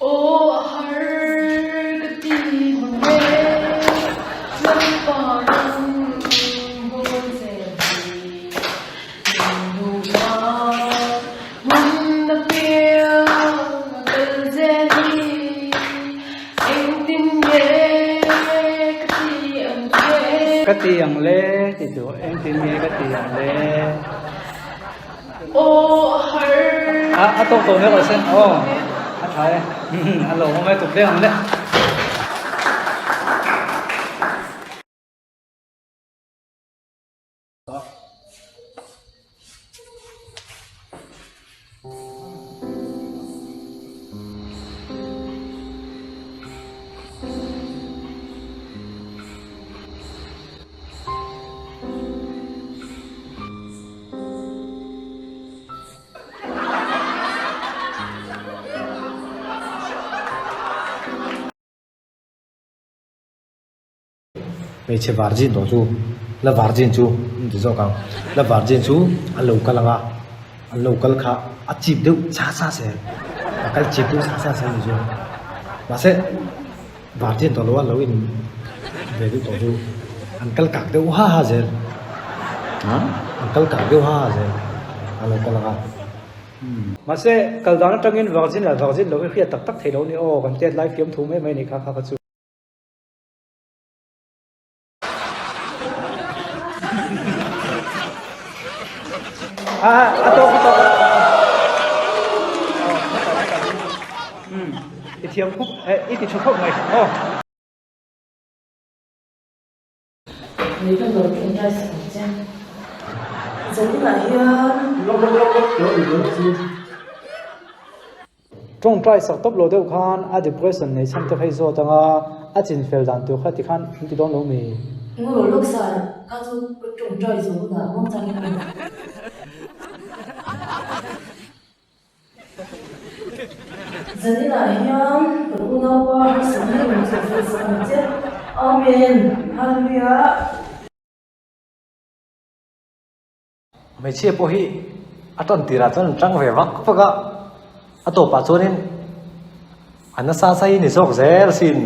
Aw a har ka ti mang e, Lalpa nang bawl zel hi min duhna hmun a piang a kal zel hi engtin nge ka ti ang che. Ka ti ang le ti chu engtin nge ka ti ang le. Aw a har. A a tawk tawh mek asin aw a tha e a lo awm e tuk deuh ang le. Hmeichhe virgin tawh chu la virgin chu an ti zawk ang la virgin chu an lo kal ang a an lo kal kha a chip deuh sa sa zel a kal chip deuh sa sa zel ni chu mahse Vartian tawh lo a lo in ve deuh tawh chu an kal kak deuh ha ha zel an kal kak deuh ha ha zel a lo kal ang a. Mahse, kal dan atangin Virgin leh Virgin lo hi hriat tak tak thei lo ni aw, kan tet lai fiam thu mai mai ni kha kha kha chu. A a tawk a tawk i thiam khawp i ti tha khawp mai aw. Ni ka lo tawngtai sak ang che. Zaninah hian. Tawngtai sak tawp lo deuh khan a depression nei chhan te kha i zawt ang a, a chin fel dan tur kha tikhan an ti dawn lo mi? Ngawr lawk sar kha chu ka tawngtai zawh hunah ngawng changin a ni. Zaninah hian kan unaupa harsatna rawn chawh fel sak ang che. Amen. Hallelujah. Hmeichhia pawh hi a tan tirah chuan an tang ve vak vak a, a tawpah chuanin a nasa sa hi ni zawk zel sin.